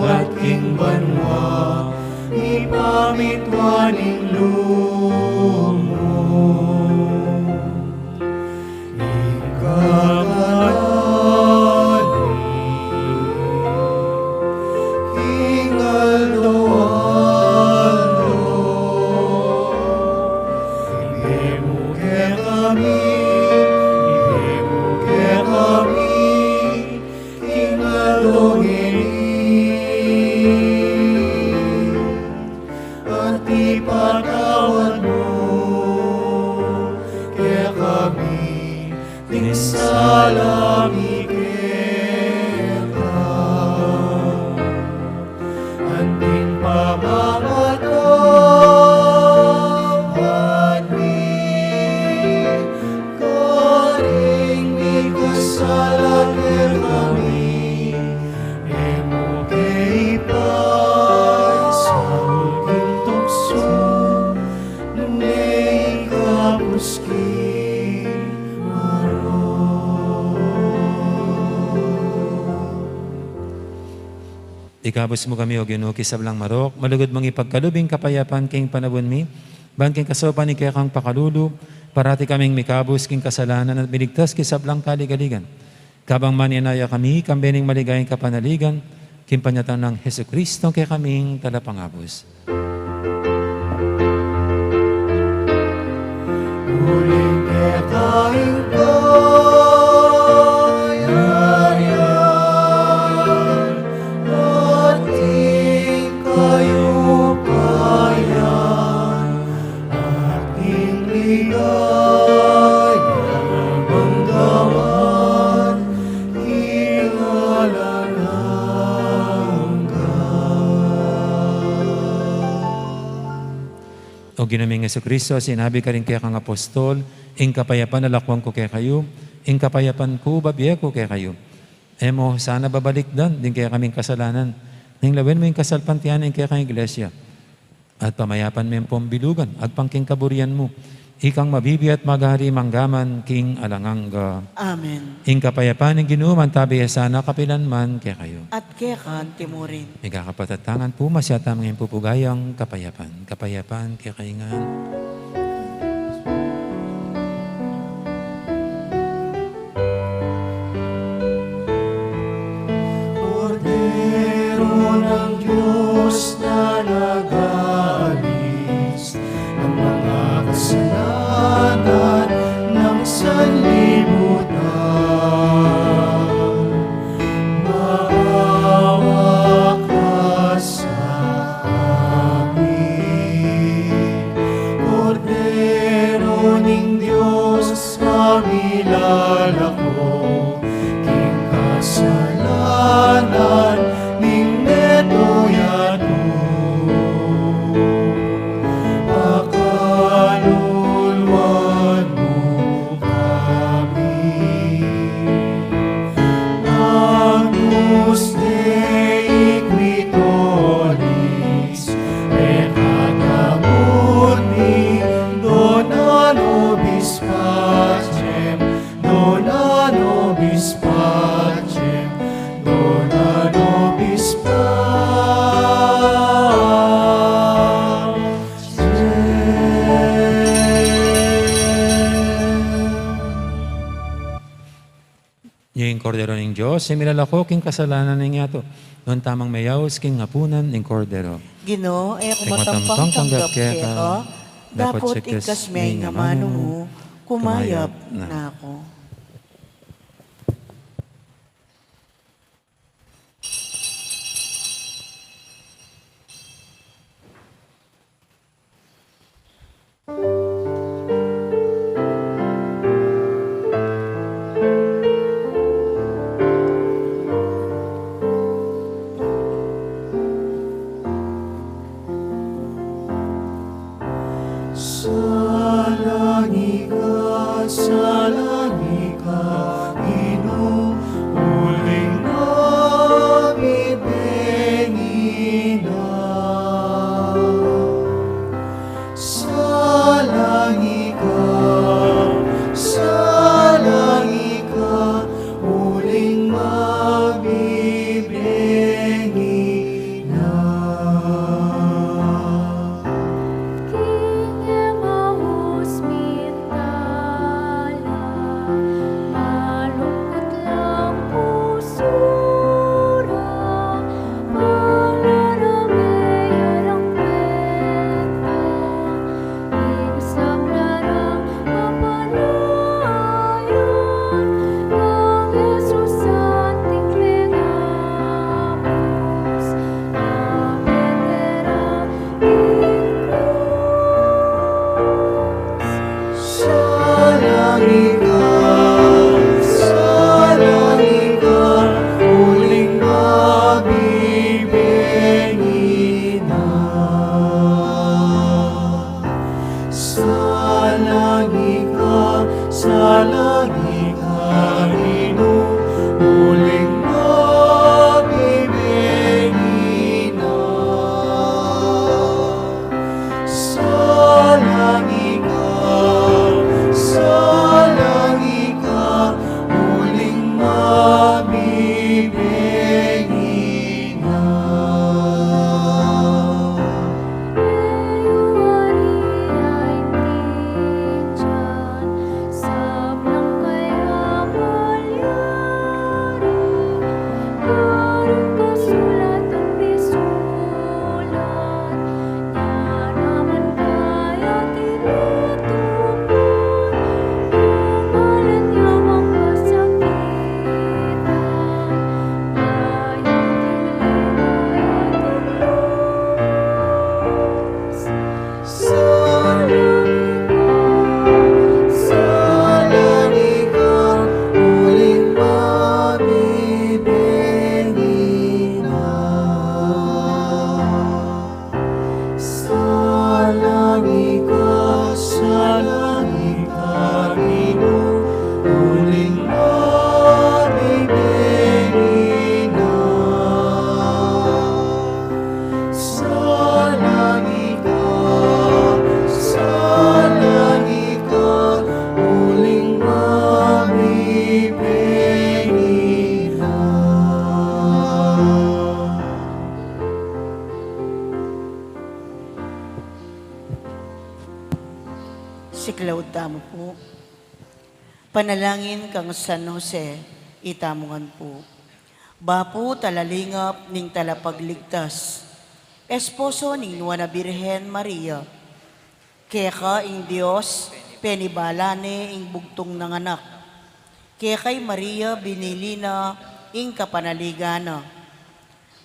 at king banua, mipamintuan ing lugud mu. Ing kakanan mi king aldo-aldo, ibie mu kekami, ibie mu kekami king aldo ngeni, at ipatawad mu kekami ding sala mi keka, anting pamamatawad mi karing mikasala kekami. E mu ke ipaisaul king tuksu, nune ikabus king marok. Ikabus mu kami, O Ginu, king sablang marok, malugud mung ipagkalub ing kapayapan king panaun mi, ban king kasaupan ning kekang pakalulu, parati kaming mikabus king kasalanan at miligtas king sablang kaligaligan. Kabang manenaya kami, kambe ning maligayang kapanaligan, king panyatang nang Jesucristo, kekaming talapangabus. Uling keka ing kayarian, at ing kayupayan, at ing ligaya, mangga man king alang angga. O Ginu ming Jesucristo, sinabi mu karing kekang apostol, ing kapayapan lakwan ku kekayu, ing kapayapan ku bibie ku kekayu. E mu sana babalikdan ding kekaming kasalanan, nune lawen mu ing kasalpantayanan ning kekang Iglesia, at pamayapan me ampong bilugan agpang king kaburian mu, ikang mabibie at magari mangga man king alang angga. Amen. Ing kapayapan ning Ginu mantabi ya sana kapilan man kekayu. At keka mu rin. Mikakapatad tamu ngan pu, masyata mung pupugayang kapayapan. Kapayapan kekayu ngan. Ng Diyos na nag-aalis ng mga kasalanan ng sanlibutan. Maawa ka sa amin. Kordero ning Dios, a milalako king kasalanan ning meto yatu. Pakaluluan mu kami. Agnus Dei qui tollis peccata mundi, dona nobis pacem, dona nobis pacem, dona nobis pacem. Ing Kordero ning Dios, a milalako king kasalanan ning yatu. Nuan tamung meyaus king apunan ning Kordero. Ginu, e ku matampang tanggap keka, dapot ikkas me ing amanu mu, kumayap na ku. Salangi ka, salangi ka, Ginu, uling mabibengi na. Salangi ka, salangi ka, uling mabibengi na. King Emmaus mintala, malungkut lang pusu ra, pala ra meyarang peta, ing sabla rang kapanayan nang Jesus anting mengamus, a pete ra king krus. Salangi ka, salangi ka, uling mabibengi na. Salangi ka, salangi ka, Ginu, uling mabibengi na. Salangi ka, salangi ka, uling mabibengi na. Kayu ari ay tiyan, sablang kaya malyari, kareng kasulatan misulat, nya naman kaya tinutupad, ing ngalan nya mangkasakitan, bayu king lima ya tuklus. Salangi ka, salangi ka, uling mabibengi na. Salangi ka, salangi ka, Ginu, uling mabibengi na. Salangi ka, salangi ka, uling mabibengi na. Siklaud tamu pu. Panalangin kang San Jose, itamu ngan pu. Bapu, talalingap ning Talapagligtas, esposo ning Nuan a Birhen Maria. Keka ing Dios penibala ne ing bugtung nang anak. Keka i Maria binili na ing kapanaligan na.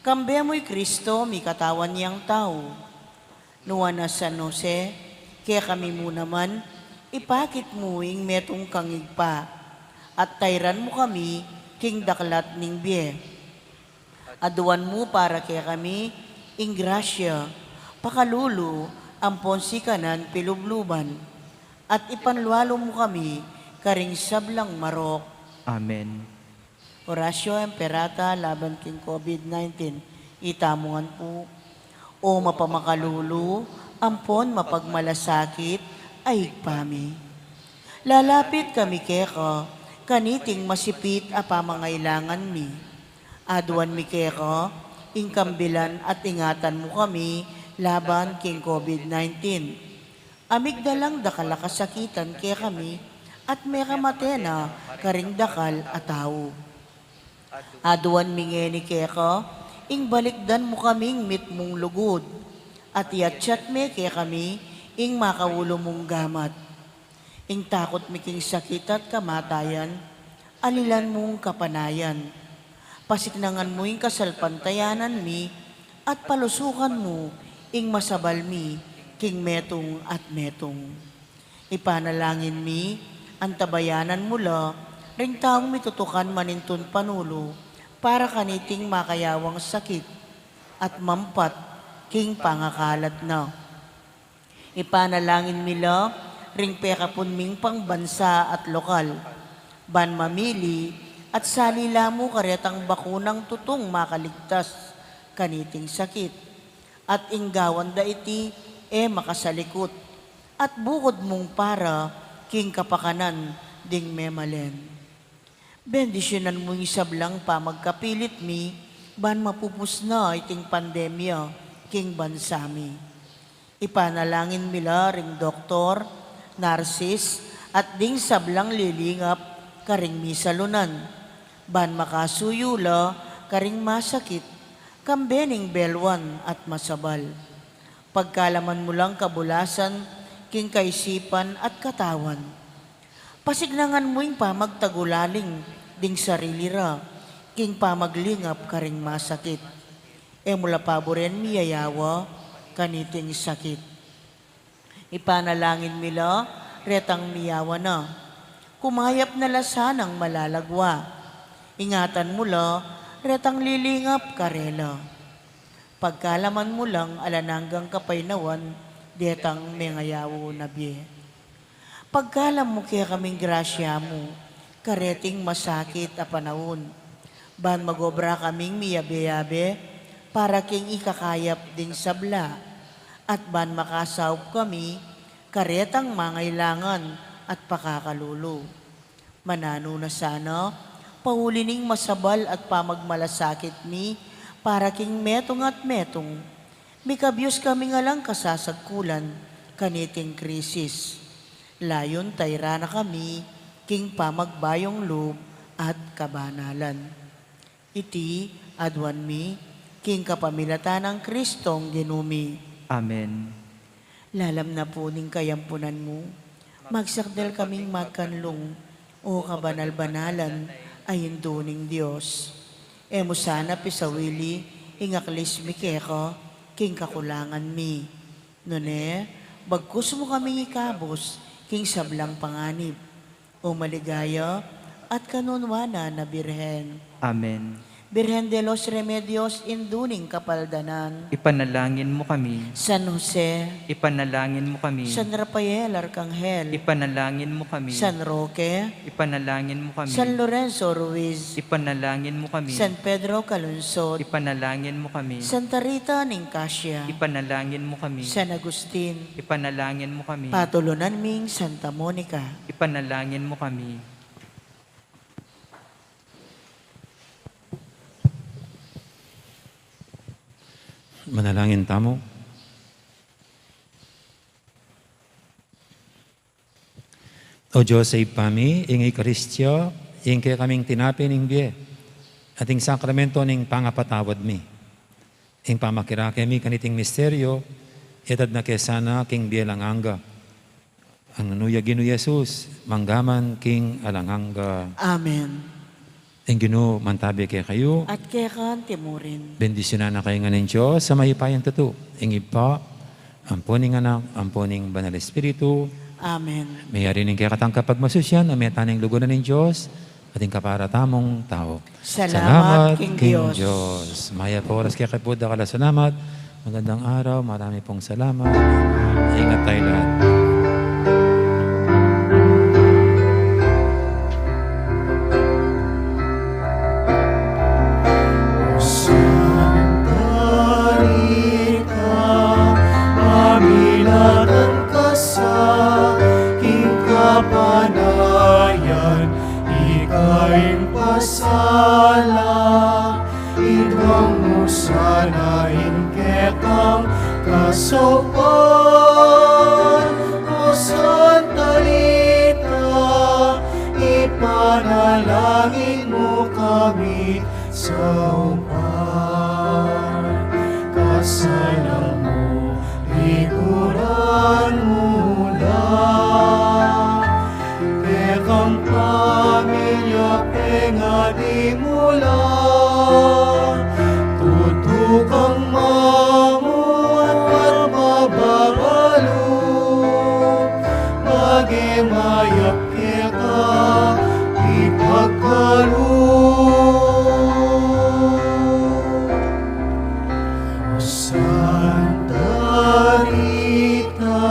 Kambe mu i Kristo, mikatawan yang tau. Nuan a San Jose, kekami mu naman ipakit mu ing metung kang Ibpa, at tairan mu kami king daklat ning bie. Aduan mu para kekami ing grasya, pakalulu, ampon sikanan pilubluban, at ipanlualu mu kami karing sablang marok. Amen. Oratio Imperata laban king COVID nineteen. Itamu ngan pu. O mapamakalulu ampon mapagmalasakit a Ibpa mi, lalapit kami keka kaniting masipit a pamangailangan mi. Aduan mi keka ing kambilan at ingatan mu kami laban king COVID nineteen. A migdalang dakal a kasakitan kekami, at mekamate na karing dakal a tau. Aduan mi ngeni keka ing balikdan mu kaming mitmung lugud, at iatsat me kekami ing makaulu mung gamat. Ing takut mi king sakit at kamatayan, alilan mung kapanayan. Pasiknangan mu ing kasalpantayanan mi, at palusukan mu ing masabal mi king metung at metung. Ipanalangin mi, antabayanan mu la ring taung mitutukan manintun panulu para kaniting makayawang sakit at mampat king pangakalat na. Ipanalangin mi la ring pekapun ming pangbansa at lokal, ban mamili at sali la mu karetang bakunang tutung makaligtas kaniting sakit, at ing gawan da iti e makasalikut, at bukud mung para king kapakanan ding memalen. Bendisyunan mu ing sablang pamagkapilit mi, ban mapupus na iting pandemya king bansa mi. Ipanalangin mi la ring doktor, narsis, at ding sablang lilingap karing misalunan, ban makasuyu la karing masakit, kambe ning belwan at masabal. Pagkalaman mu lang kabulasan king kaisipan at katawan. Pasiknangan mu ing pamagtagulaling ding sarili ra king pamaglingap karing masakit. E mu la paburen miyayawa kaniting sakit. Ipanalangin mi la retang miyawa na. Kumayap na la sanang malalagwa. Ingatan mu la retang lilingap karela. Pagkalaman mu lang alang anggang kapaynawan detang mengayawa na bie. Pagkalam mu kekaming grasya mu kareting masakit a panaun, ban magobra kaming miyabe-yabe para king ikakayap ding sabla, at ban makasaup kami karetang mangailangan at pakakalulu. Mananu na sana, pauli ning masabal at pamagmalasakit mi para king metung at metung, mikabyus kaming alang kasasagkulan kaniting krisis. Layun tayra na kami king pamagbayung lub at kabanalan. Iti aduan mi king kapamilatan nang Kristong Ginu mi. Amen. Lalam na pu ning kayampunan mu, magsakdal kaming magkanlung, O kabanal-banalan a Indu ning Dios. E mu sana pisawili ing aklis mi keka king kakulangan mi. Nune, bagkus mu kaming ikabus king sablang panganib, O maligaya at kanunuanan a Birhen. Amen. Birhen de los Remedios, Indu ning Kapaldanan. Ipanalangin mu kami. San Jose. Ipanalangin mu kami. San Rafael Arkanghel. Ipanalangin mu kami. San Roque. Ipanalangin mu kami. San Lorenzo Ruiz. Ipanalangin mu kami. San Pedro Calungsod. Ipanalangin mu kami. Santa Rita ning Casia. Ipanalangin mu kami. San Agustin. Ipanalangin mu kami. Patulunan ming Santa Monica. Ipanalangin mu kami. Manalangin tamu. O Dios a Ibpa mi, ing Eukaristia, ing kekaming tinape ning bie, at ing sakramento ning pangapatawad mi. Ing pamakirake mi kaniting misteryo, itad na ke sana king bie alang angga. Ang nanu ya Ginu Jesus, mangga man king alang angga. Amen. Ing Ginu mantabi kekayu. At keka naman murin. Bendisyunan na kayu ngan ning Dios a mayupayang tutu, ing Ibpa, ampo ning Anak, ampo ning Banal Espiritu. Amen. Meyari ning kekatang kapagmasusyan, a meta ning lugud na ning Dios, at ing kapara tamung tau. Salamat king Dios. Mayap a oras kekayu pu, dakal a salamat. Magandang araw, marami pong salamat. Ingat tayo lahat. Santa Rita, pamilatan ka sa king kapanayan, ika ing pasala, iduang mu sana ing kekang kasaupan. O Santa Rita, ipanalangin mu kami saupan. Kasalanan mu, liguran mu la. Kekang pamilya pengadi mu la. Tutu kang mamuat at mababalu. Bage mayap keka ipagkalub. Santa Rita,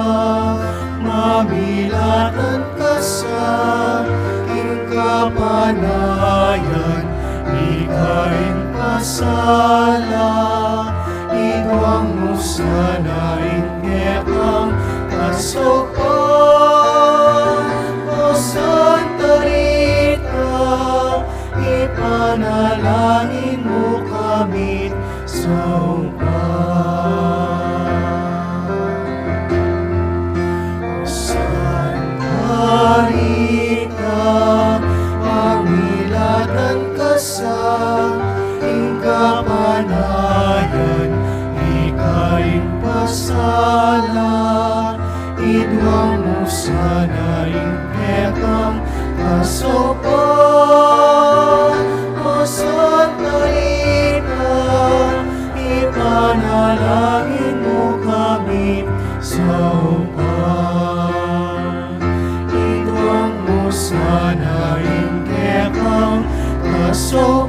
mamilatan ka sa king kapanayan, ika ing pasala, iduang mu sana ing kekang kasaupan. O Santa Rita, ipanalangin mu kami saupan. O Santa Rita, pamilatan ka sa king kapanayan, ika ing pasala, iduang mu sana ing kekang kasaupan. O Santa Rita, ipanalangin mu kami saupan. Iduang mu sana ing kekang kasaupan.